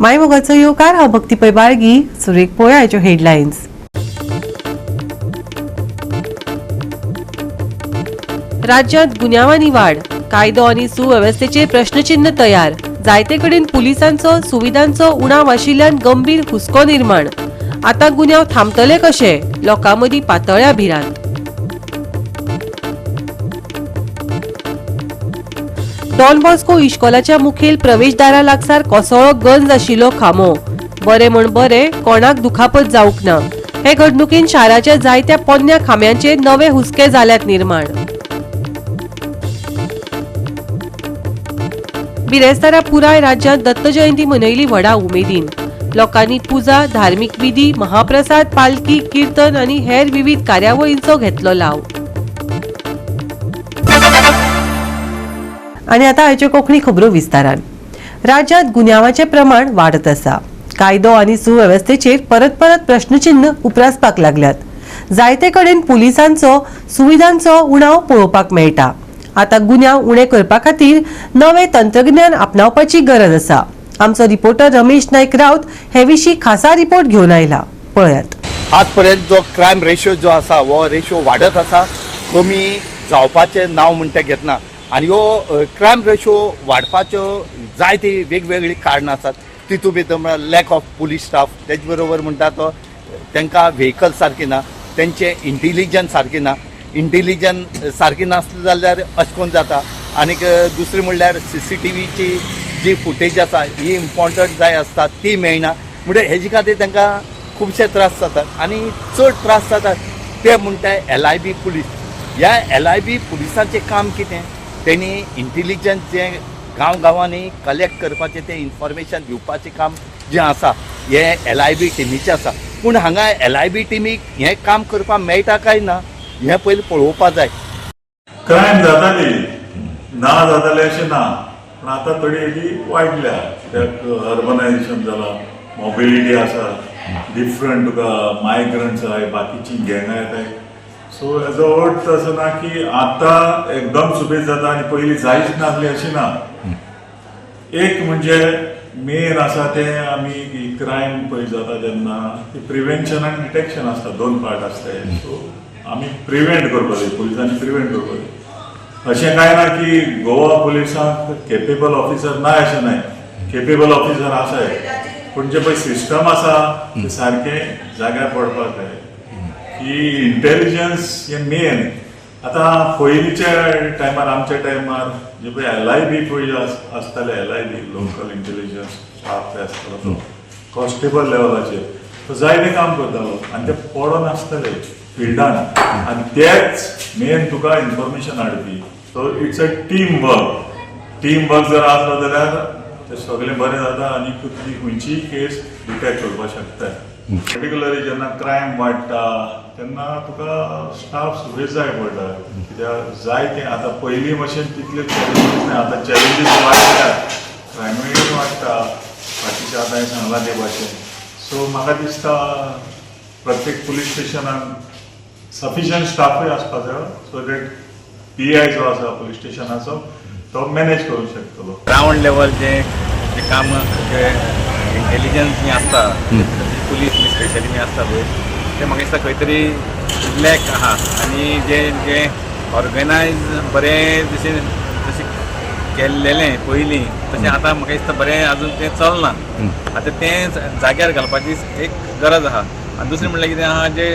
मायमोगाचो येवकार. हांव भक्ती पै बाळगी. सुरेख पळोवया आयच्यो हेडलायन्स. राज्यांत गुन्यांवांनी वाड, कायदो आनी सुवेवस्थेचेर प्रश्नचिन्ह तयार. जायते कडेन पुलिसांचो सुविधांचो उणाव आशिल्ल्यान गंभीर हुस्को निर्माण. आता गुन्यांव थांबतले कशे? लोकां मदीं पातळ्या भिरांत. डॉन बॉस्को इश्कोलाच्या मुखेल प्रवेशदारा लागसार कोसळ्ळो गंज आशिल्लो खांबो. बरे म्हण बरे, कोणाक दुखापत जावंक ना. हे घडणुकेन शाराच्या जायत्या पोन्न्या खांब्यांचेर नवे हुस्के जाल्यात निर्माण. बिरेस्तारा पुराय राज्यांत दत्त जयंती मनयली व्हडा उमेदीन. लोकांनी पुजा, धार्मीक विधी, महाप्रसाद, पालखी, कीर्तन आनी हेर विविध कार्यावळींचो घेतलो लाव. आनी आतां आयच्यो कोंकणी खबरो विस्तारान. राज्यांत गुन्यांवाचें प्रमाण वाडत आसा. कायदो आनी सुवेवस्थेचेर परत परत प्रश्नचिन्ह उप्रासपाक लागल्यात. जायते कडेन पुलिसांचो सुविधांचो उणाव पळोवपाक मेळटा. आतां गुन्यांव उणे करपा खातीर नवें तंत्रगिन्यान आपणावपाची गरज आसा. आमचो रिपोर्टर रमेश नायक राऊत हे विशीं खासा रिपोर्ट घेवन आयला, पळयात. आजपर्यंत जो क्रायम रेशो जो आसा, हो रेशो वाडत आसा, कमी जावपाचें नांव म्हणटा घेतना. आनी ह्यो क्रायम रेशो वाडपाच्यो जायती वेगवेगळीं कारणां आसात. तितूंत भितर म्हळ्यार लॅक ऑफ पुलीस स्टाफ, तेज बरोबर म्हणटा तो तांकां व्हेकल सारकी ना, तेंचें इंटेलिजन्स सारकी ना. इंटेलिजन्स सारकी नासली जाल्यार अशें करून जाता. आनीक दुसरें म्हणल्यार सीसीटीव्हीची जी फुटेज आसा, ही इम्पॉर्टंट जाय आसता, ती मेळना. म्हणजे हेजे खातीर तांकां खुबशे त्रास जातात. आनी चड त्रास जातात ते म्हणटा एलआयबी पुलीस. ह्या एलआयबी पुलिसांचें काम कितें? तेणी इंटेलिजन्स जें गांव गांवांनी कलेक्ट करपाचें, तें इन्फॉर्मेशन दिवपाचें काम जें आसा, हें एलआयबी टिमीचें आसा. पूण हांगा एलआयबी टिमीक हें काम करपाक मेळटा काय ना, हें पयलीं पळोवपा जाय. क्रायम जाताली, ना जाताले अशें ना, पूण आतां थोडी हेजी वाडल्या, कित्याक अर्बनायझेशन जाला, मोबिलिटी आसा डिफरंट, तुका मायग्रंट्स आहाय, बाकीची गँगां येताय. सो हेजो अर्थ असो ना की आतां एकदम सुबेज जाता आनी पयलीं जायच नासली अशें ना. एक म्हणजे मेन आसा तें आमी क्रायम पळय जाता तेन्ना ती प्रिवेन्शन आनी डिटेक्शन आसता, दोन पार्ट आसताय. सो आमी प्रिवेंट करपाक जाय, पुलिसांनी प्रिवेंट करपाक जाय. अशें कांय ना की गोवा पुलिसांक केपेबल ऑफिसर ना, अशें न्हय. केपेबल ऑफिसर आसाय, पूण जे पळय सिस्टम आसा ते सारकें जाग्यार पडपाक जाय की इंटेलिजन्स हें मेन. आतां पयलींच्या टायमार, आमच्या टायमार जे पळय एलआयबी पळय आसताले, एलआयबी, लोकल इंटेलिजन्स स्टाफ आसतालो, तो कॉन्स्टेबल लेवलाचेर तो जायते काम करतालो आनी ते पडोन आसताले फिल्डान आनी तेच मेन तुका इन्फॉर्मेशन हाडपी. So it's a team work. Team work जर आसलो जाल्यार ते सगळें बरें जाता आनी ती खंयचीय केस डिटेक्ट करपाक शकता. पर्टिक्युलरली जेन्ना क्रायम वाडटा तेन्ना तुका स्टाफ सुबेज जाय पडटा, कित्याक जाय तें आतां पयलीं भशेन तितले चॅलेंजीस ना, आतां चॅलेंजीस वाडल्यात, क्रायमूय वाडटा, बाकीचे आतां हांवें सांगलां ते भाशेन. सो म्हाका दिसता प्रत्येक पुलीस स्टेशनाक सफिशियंट स्टाफूय आसपा जायो, सो that PI जो आसा पुलीस स्टेशनाचो तो मॅनेज करूंक शकतलो. ग्रावंड लेवल जे जे काम जे इंटेलिजन्स बी आसता, पुलीस बी स्पेशली बी आसता पळय, ते म्हाका दिसता खंय तरी लॅक आहा. आनी जे जे ऑर्गनायज बरें जशें जशें केल्लेलें पयलीं, तशें आतां म्हाका दिसता बरें अजून तें चलना. आतां तें जाग्यार घालपाची एक गरज आहा. आनी दुसरें म्हणल्यार कितें आहा, जे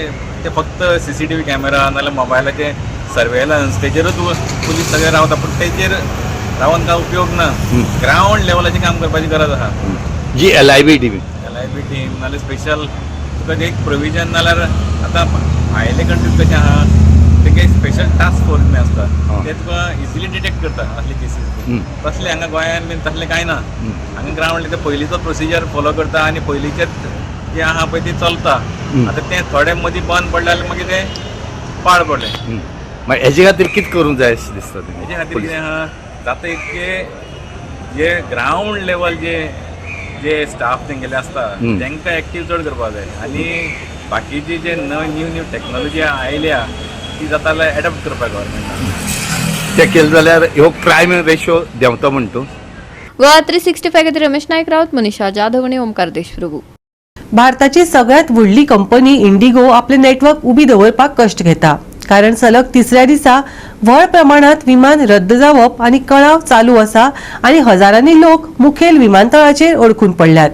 ते फक्त सीसीटीव्ही कॅमेरा नाजाल्यार मोबायलाचे सर्वेलन्स तेजेरूच पुलीस सगळे रावता, पूण तेजेर रावन काय उपयोग ना. ग्रावंड लेवलाचें काम करपाची गरज आहा. जी एलआयबी टीम. एलआयबी टीम नाल्यार स्पेशल तुका एक प्रोविजन, नाल्यार आतां भायले कंट्रीज कशें आहा, तेंगे स्पेशल टास्क फोर्स बी आसता, ते तुका इजिली डिटेक्ट करता असले केसीस. तसले हांगा गोंयान बीन तसलें कांय ना. हांगा ग्रावंड ते पयलींचो प्रोसिजर फॉलो करता आनी पयलींचेच जे आहा पळय ती चलता. आतां तें थोडे मदीं बंद पडलें जाल्यार मागीर तें पाड पडलें. मागीर हेजे खातीर कितें करूंक जाय अशें दिसता? हेजे खातीर कितें आहा, जाता इतके जे ग्रावंड लेवल जे जे स्टाफ तेंगेले आसता, तांकां एक्टीव चड करपाक जाय आनी बाकीची जे नवी न्यू न्यू टॅक्नोलॉजी आयल्या ती जाता जाल्यार एडॉप्ट करपाक गव्हर्मेंटान. ते केलें जाल्यार ह्यो क्रायम रेशो देंवता म्हणटा तूं? गोवा 365 खातीर रमेश नायक राऊत, मनीषा जाधव आनी ओमकार देशप्रभू. भारताची सगळ्यात व्हडली कंपनी इंडिगो आपले नेटवर्क उबी दवरपाक कश्ट घेता, कारण सलग तिसऱ्या दिसा व्हड प्रमाणात विमान रद्द जावप आनी कळाव चालू आसा आनी हजारांनी लोक मुखेल विमानतळाचेर अडकून पडल्यात.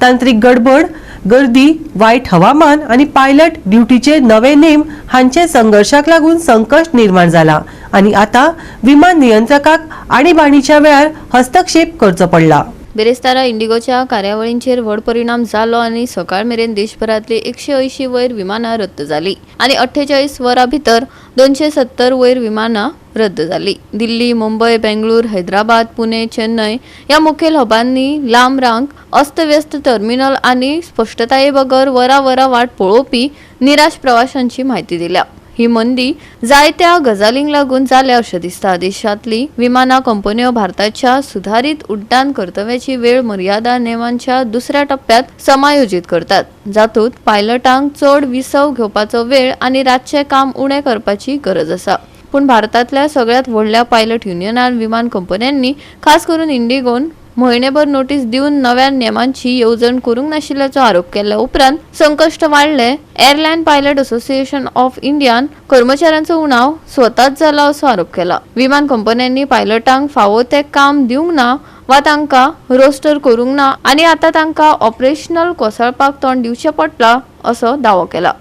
तांत्रिक गडबड, गर्दी, वायट हवामान आनी पायलट ड्युटीचे नवे नेम हांचे संघर्शाक लागून संकश्ट निर्माण जाला आनी आतां विमान नियंत्रकाक आणीबाणीच्या वेळार हस्तक्षेप करचो पडला. बिरेस्तारा इंडिगोच्या कार्यावळींचेर व्हड परिणाम जालो आनी सकाळ मेरेन देशभरांतली 180 वयर विमानां रद्द जाली आनी 48 वरां भितर 270 वयर विमानां रद्द जाली. दिल्ली, मुंबय, बेंगळूर, हैदराबाद, पुणे, चेन्नय ह्या मुखेल हबांनी लांब रांक, अस्तव्यस्त टर्मिनल आनी स्पश्टताये बगर वरां वरां वाट पळोवपी निराश प्रवाशांची म्हायती दिल्या. ही मंदी जायत्या गजालींक लागून जाल्या अशें दिसता. देशांतली विमानां कंपन्यो भारताच्या सुधारीत उड्डाण कर्तव्याची वेळ मर्यादा नेमांच्या दुसऱ्या टप्प्यात समायोजीत करतात, जातूंत पायलटांक चड विसव घेवपाचो वेळ आनी रातचें काम उणें करपाची गरज आसा. पूण भारतांतल्या सगळ्यात व्हडल्या पायलट युनियनान विमान कंपन्यांनी, खास करून इंडिगोन, म्हयनेभर नोटीस दिवन नव्या नेमांची येवजण करूंक नाशिल्ल्याचो आरोप केल्या उपरांत संकश्ट वाडले. एअरलायन पायलट असोसिएशन ऑफ इंडियान कर्मचाऱ्यांचो उणाव स्वताच जाला असो आरोप केला. विमान कंपन्यांनी पायलटांक फावो तें काम दिवंक ना वा तांकां रोस्टर करूंक ना आनी आतां तांकां ऑपरेशनल कोसळपाक तोंड दिवचें पडटा असो दावो केला.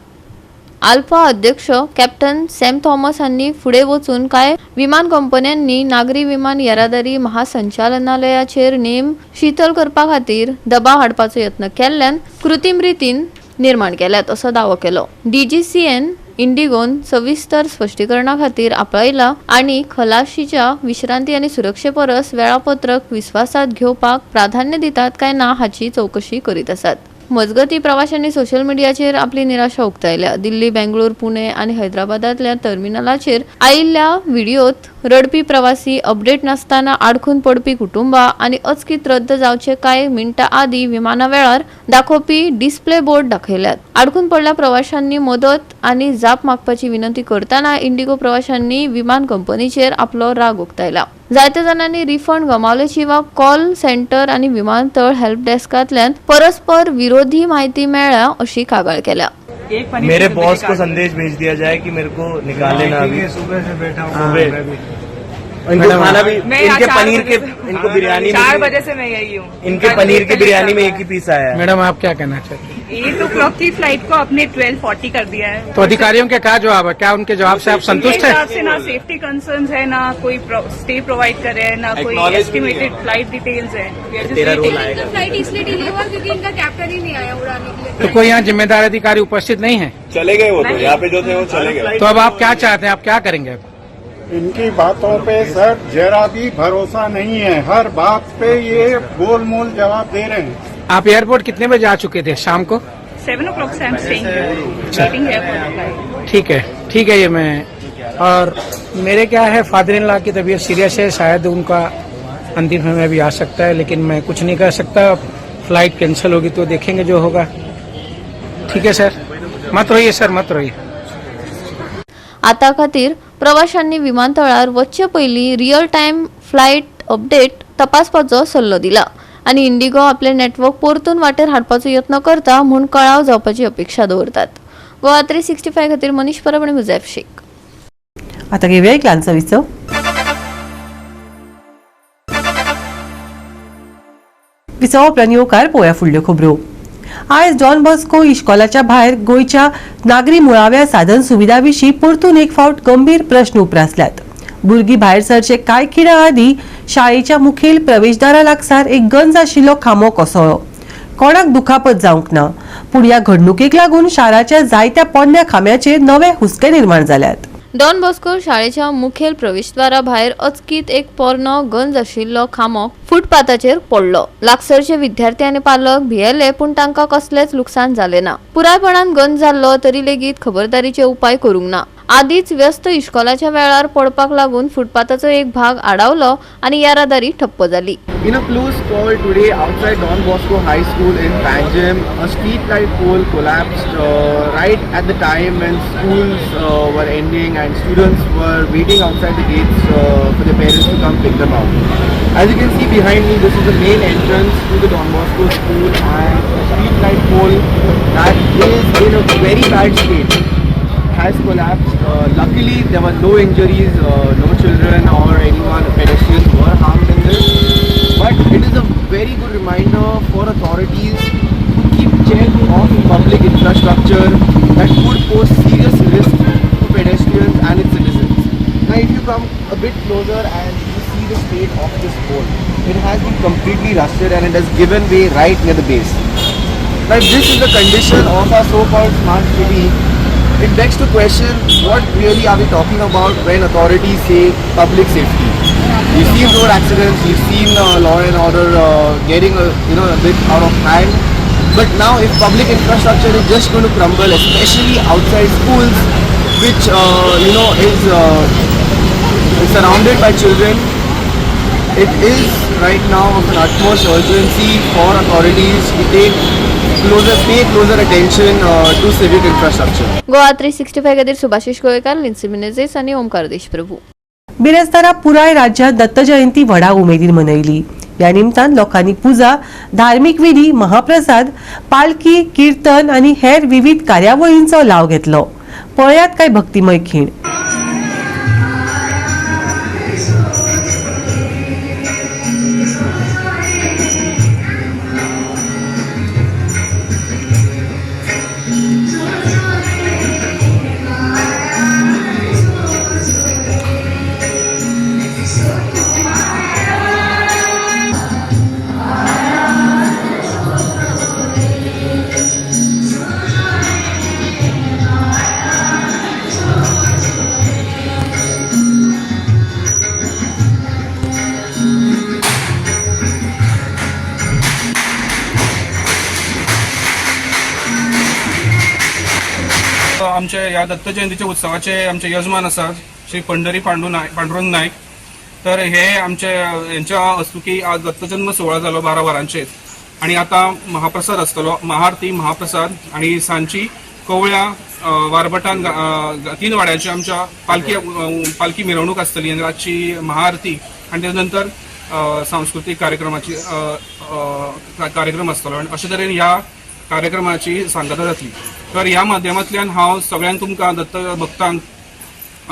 आल्फा अध्यक्ष कॅप्टन सॅम थॉमस हांणी फुडें वचून कांय विमान कंपन्यांनी नागरी विमान येरादारी महासंचालनालयाचेर नेम शिथल करपा खातीर दबाव हाडपाचो यत्न केल्ल्यान कृत्रीम रितीन निर्माण केल्यात असो दावो केलो. डीजीसीएन इंडिगोन सविस्तर स्पश्टीकरणा खातीर आपयला आनी खलाशीच्या विश्रांती आनी सुरक्षे परस वेळापत्रक विस्वासात घेवपाक प्राधान्य दितात काय ना हाची चवकशी करीत आसात. मजगती, प्रवाशांनी सोशल मिडियाचेर आपली निराशा उक्तायल्या. दिल्ली, बेंगळूर, पुणे आनी हैदराबादांतल्या टर्मिनलाचेर आयिल्ल्या व्हिडियोत रडपी प्रवासी, अपडेट नासतना आडखून पडपी कुटुंबां आनी अचकीत रद्द जावचे कांय मिनटां आदीं विमाना वेळार दाखोवपी डिस्प्ले बोर्ड दाखयल्यात. आडखून पडल्या प्रवाशांनी मदत आनी जाप मागपाची विनंती करतना इंडिगो प्रवाशांनी विमान कंपनीचेर आपलो राग उक्तायला. जायत्या जाणांनी रिफंड गमावल्याची वा कॉल सेंटर आनी विमानतळ हेल्प डेस्कांतल्यान परस्पर विरोधी म्हायती मेळ्ळ्या अशी कागाळ केल्या. एक पनीर मेरे की बॉस को काट। संदेश भेज दिया जाए कि मेरे को निकाले ना अभी. सुबह से बैठा हूँ. सुबह इनको खाना भी मैं इनके यहाँ 4 पनीर के बजे से- इनको बिरयानी 4 मिली। बजे से मैं यही हूँ. इनके पनीर की बिरयानी में एक ही पीस आया है. मैडम, आप क्या कहना चाहते हैं? 8 o'clock की फ्लाइट को आपने 12:40 कर दिया है. तो अधिकारियों के क्या जवाब है? क्या उनके जवाब से आप संतुष्ट हैं? हिसाब से ना सेफ्टी कंसर्न्स है, ना कोई स्टे प्रोवाइड कर रहे हैं, ना कोई एस्टिमेटेड फ्लाइट डिटेल्स है. We are just तेरा रोल waiting. आएगा. फ्लाइट इसलिए डिले हुआ क्योंकि इनका कैप्टन ही नहीं आया उड़ाने के लिए. तो कोई यहाँ जिम्मेदार अधिकारी उपस्थित नहीं है? चले गए वो तो, यहाँ पे जो थे वो चले गए. तो अब आप क्या चाहते हैं? आप क्या करेंगे अब? इनकी बातों पे सर जरा भी भरोसा नहीं है. हर बात पे ये गोल मोल जवाब दे रहे हैं. आप एयरपोर्ट कितने बजे आ चुके थे शाम को? 7 o'clock Se I am staying waiting here for the flight. ठीक है, ठीक है. ये मैं और मेरे क्या है, फादर इन लॉ की तबीयत सीरियस है. शायद उनका अंतिम समय भी आ सकता है, लेकिन मैं कुछ नहीं कर सकता. फ्लाइट कैंसिल होगी तो देखेंगे जो होगा. ठीक है सर, मत रोइए सर, मत रोइए. आता खातीर प्रवाशांनी विमानतळार वचचे पयलीं रियल टायम फ्लायट अपडेट तपासपाचो सल्लो दिला आनी इंडिगो आपले नेटवर्क परतून वाटेर हाडपाचो यत्न करता म्हूण कळाव जावपाची अपेक्षा दवरतात. गोवा 365 खातीर मनीष परब आनी मुजैफ शेख. आता घेवया एक ल्हानसो विसव. विसवा उपरांत येवकार. पळोवया फुडल्यो खबरो. आयज डॉन बॉस्को इश्कोलाच्या भायर गोंयच्या नागरी मुळाव्या साधन सुविधा विशीं परतून एक फावट गंभीर प्रश्न उप्रासल्यात. भुरगीं भायर सरचे कांय खिणा आदीं शाळेच्या मुखेल प्रवेशदारा लागसार एक गंज आशिल्लो खांबो कोसळ्ळो. कोणाक दुखापत जावंक ना, पूण ह्या घडणुकेक लागून शाराच्या जायत्या पोन्न्या खांब्याचेर नवे हुस्के निर्माण जाल्यात. डॉन बॉस्को शाळेच्या मुखेल प्रवेशद्वारा भायर अचकीत एक पोरनो गंज आशिल्लो खांबो फुटपाथाचेर पडलो. लागसरचे विद्यार्थी आनी पालक भियेले, पूण तांकां कसलेंच लुकसाण जालें ना. पुरायपणान गंज जाल्लो तरी लेगीत खबरदारीचे उपाय करूंक ना. आदींच व्यस्त इश्कोलाच्या वेळार पडपाक लागून फुटपाथाचो एक भाग आडावलो आनी येरादारी ठप्प जाली. In a close call today outside Don Bosco High School in Panjim, a street light pole collapsed right at the time when schools were ending and students were waiting outside the gates for their parents to come pick them up. As you can see behind me, this is the main entrance to the Don Bosco School, and a street light pole that is in a very bad state has collapsed. Luckily, there were no injuries, no children or anyone, pedestrians were harmed in this. But it is a very good reminder for authorities to keep check of public infrastructure that could pose serious risk to pedestrians and its citizens. Now, if you come a bit closer and you see the state of this pole, it has been completely rusted and it has given way right near the base. Now, if this is the condition of our so-called smart city, it begs to question what really are we talking about when authorities say public safety. We've seen road accidents, we've seen law and order getting a bit out of hand. But now, if public infrastructure is just going to crumble, especially outside schools, which is surrounded by children, it is right now of an utmost urgency for authorities to take closer, pay closer attention to civic infrastructure. Goa 365 खातीर सुभाषिश गोवेकार, लिन्सी मिनेझेस आनी ओमकार देशप्रभू. बिरेस्तारा पुराय राज्यात दत्त जयंती व्हडा उमेदीन मनयली. ह्या निमतान लोकांनी पुजा, धार्मीक विधी, महाप्रसाद, पालखी, किर्तन आनी हेर विविध कार्यावळींचो लाव घेतलो. पळयात काय भक्तिमय खीण. आमचे ह्या दत्त जयंतीच्या उत्सवाचे आमचे यजमान आसात श्री पंढरी पांडू नायक, पांडुरंग नायक. तर हे आमचे हेंच्या हस्तुकी आज दत्तजन्म सुवाळो जालो 12 वरांचेर आनी आतां महाप्रसाद आसतलो, महाआरती, महाप्रसाद आनी सांजची कवळ्या वारबटान 3 वाड्याची आमच्या पालखी मिरवणूक आसतली आनी रातची महाआरती आनी तेच्या नंतर सांस्कृतीक कार्यक्रमाची कार्यक्रम आसतलो आनी अशे तरेन ह्या कार्यक्रमाची सांगता जातली. तर ह्या माध्यमांतल्यान हांव सगळ्यांक तुमकां दत्त भक्तांक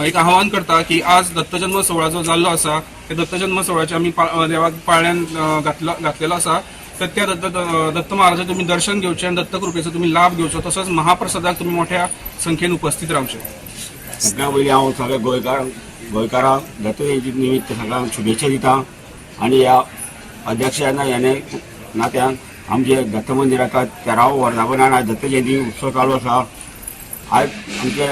एक आव्हान करता की आज दत्तजन्म सुवाळो जो जाल्लो आसा, त्या दत्तजन्म सुवाळ्याचे आमी देवाक पाळण्यान घातलेलो आसा, तर त्या दत्त दत्त महाराजाचें तुमी दर्शन घेवचें आनी दत्तकृपेचो तुमी लाभ घेवचो, तसोच महाप्रसादाक तुमी मोठ्या संख्येन उपस्थित रावचे. सगळ्या पयलीं हांव सगळ्या गोंयकारांक दत्त जयंती निमित्त सगळ्यांक शुभेच्छा दिता आनी ह्या अध्यक्षांना ह्याने नात्यान आमचे दत्त मंदिराक 13 वर्धापनान आज दत्त जयंती उत्सव चालू आसा. आज आमचे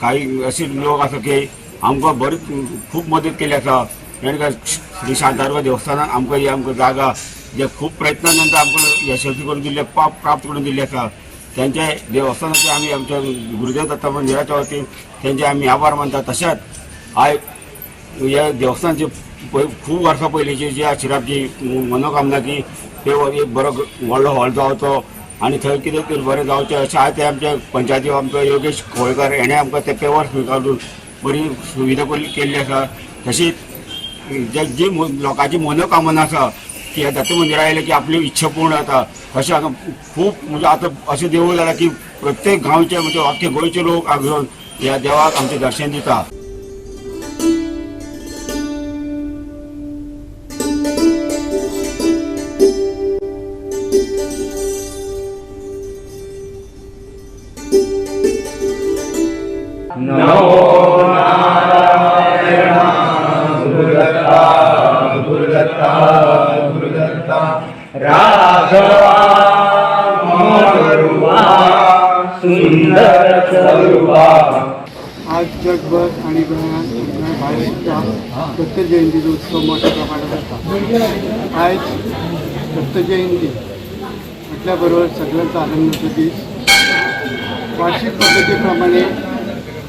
काही असे लोक आसा की आमकां बरी खूब मदत केली आसा. जाणें श्री शांतादुर्गा देवस्थानान आमकां ही आमकां जागा जे खूब प्रयत्ना नंतर आमकां यशस्वी करून दिल्ले, प्राप्त करून दिल्ले आसा. त्यांच्या देवस्थानाचे आमी आमच्या गुरुदेव दत्त मंदिराच्या वतीन तेंचे आमी आभार मानता. तशेंच आयज ह्या देवस्थानाचे खूब वर्सां पयलींची जी आशिल्ली आमची मनोकामना की ते एक बरो व्हडलो हॉल जावचो आनी थंय कितें तरी बरें जावचें, अशें आयज ते आमच्या पंचायती आमचो योगेश कोळकर हेणें आमकां ते पेवर्स घालून बरी सुविधा केल्ली आसा. तशीच जी लोकांची मनोकामना आसा की ह्या दत्त मंदिरां आयलें की आपली इच्छा पूर्ण जाता, अशें हांगा खूब म्हणजे आतां अशें देवूळ जालां की प्रत्येक गांवचे म्हणजे आख्खे गोंयचे लोक हांगा येवन ह्या देवाक आमचें दर्शन दिता. आज जगभर आणि गोंयांत भायर सुद्दां दत्त जयंतीचो उत्सव मोठ्या प्रमाणात जाता. आयज दत्त जयंती म्हटल्या बरोबर सगळ्यांचो आनंदाचो दीस. वार्षिक पद्दती प्रमाणे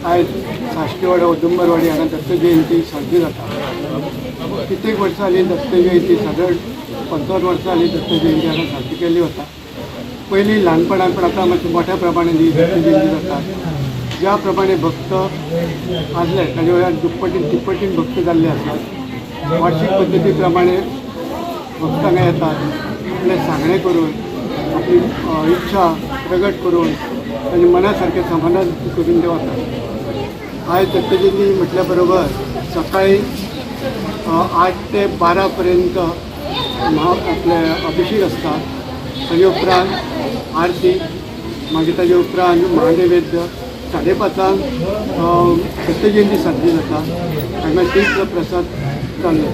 आयज साश्टीवाडो औदुंबरवाडी हांगा दत्त जयंती साजरी जाता. कित्येक वर्सां जाली दत्त जयंती, सादारण 55 वर्सां जाली दत्त जयंती हांगा साजरी केल्ली वता. पयलीं ल्हानपणान, पण आतां मातशें मोठ्या प्रमाणान ही दत्त जयंती जाता. ज्या प्रमाणे भक्त आसले ताजे वयल्यान दुप्पटीन तिप्पटीन भक्त जाल्ले आसात. वार्षिक पद्दती प्रमाणे भक्त हांगा येतात, आपलें सांगणें करून आपली इच्छा प्रगट करून आनी मना सारकें समाधान करून ते वतात. आयज दत्त जयंती म्हटल्या बरोबर सकाळी 8 ते 12 पर्यंत आपले अभिषेक आसता. ताजे उपरांत आरती, मागीर ताजे उपरांत महानैवेद्य, 5:30 दत्त जयंती साजरी जाता आनी मागीर तीच प्रसाद चालू.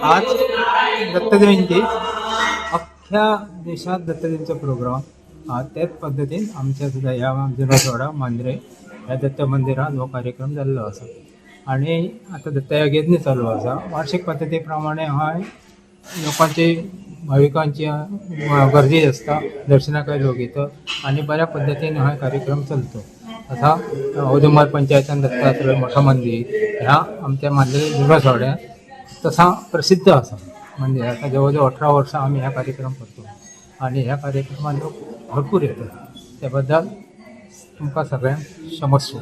आज दत्तजयंती अख्ख्या देशात दत्तजयंतीचो प्रोग्राम त्याच पद्दतीन आमच्या सुद्दां ह्या जुनोसवाडा मांद्रे ह्या दत्त मंदिरान हो कार्यक्रम जाल्लो आसा आनी आतां दत्तयज्ञ चालू आसा. वार्षिक पद्दती प्रमाणे हय लोकांची भाविकांची गर्दी आसता, दर्शनाकय लोक येतात आनी बऱ्या पद्दतीन हय कार्यक्रम चलतो. तसा औदुंबर पंचायतान दत्तात्रय मोठो मंदीर ह्या आमच्या मांद्रे जुनोसवाड्यात तसा प्रसिद्ध आसा मंदिर. आता जवळ जवळ 18 वर्सां आमी ह्या कार्यक्रम करतो आनी ह्या कार्यक्रमान लोक भरपूर येतात. त्या बद्दल तुमकां सगळ्यांक क्षमस्व.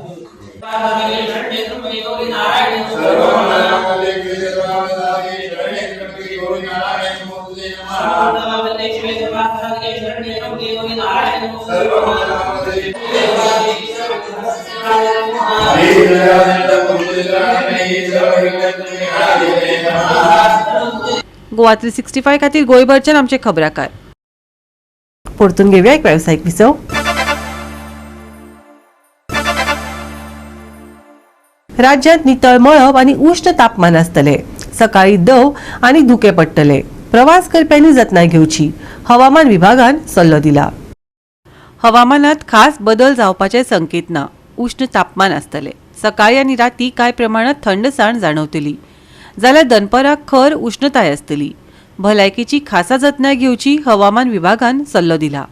गोवा 365 खातीर गोंयभरच्यान आमचे खबराकार. परतून घेवया एक वेवसायीक विसव. राज्यांत नितळ मळब आनी उश्ण तापमान आसतले. सकाळी दव आनी धुकें पडटले. प्रवास करप्यांनी जतनाय घेवची, हवामान विभागान सल्लो दिला. हवामानात खास बदल जावपाचे संकेत ना. उश्ण तापमान आसतले. सकाळी आनी राती कांय प्रमाणात थंडसाण जाणवतली, जाल्यार दनपराक खर उश्णताय आसतली. भलायकेची खासा जतनाय घेवची, हवामान विभागान सल्लो दिला.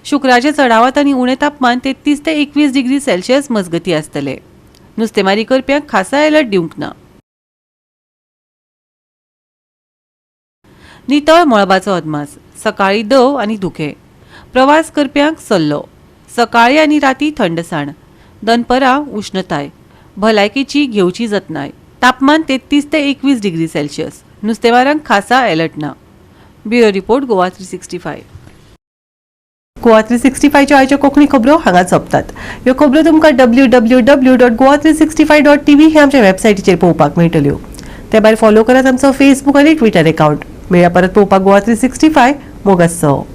शुक्राचे चडावत आनी उणें तापमान 33 ते 21 डिग्री सेल्सियस मजगती आसतले. नुस्तेमारी करप्यांक खासा अलर्ट दिवंक ना. नितळ मळबाचो अदमास. सकाळी दव आनी धुकें. प्रवास करप्यांक सल्लो. सकाळी आनी राती थंडसाण, दनपरां उश्णताय. भलायकेची घेवची जतनाय. तापमान 33 ते 21 डिग्री सेल्सियस. नुस्तेमारांक खासा अलर्ट ना. Bureau report, Goa 365. Goa 365च्यो आयच्यो कोंकणी खबरो हांगा सोंपतात. ह्यो खबरो तुमकां www.goa365.tv हे आमच्या वेबसायटीचेर पळोवपाक मेळटल्यो. ते भायर फॉलो करात आमचो फेसबूक आनी ट्विटर अकाउंट. मेळया परत पळोवपाक गोवा 365 मोगासो.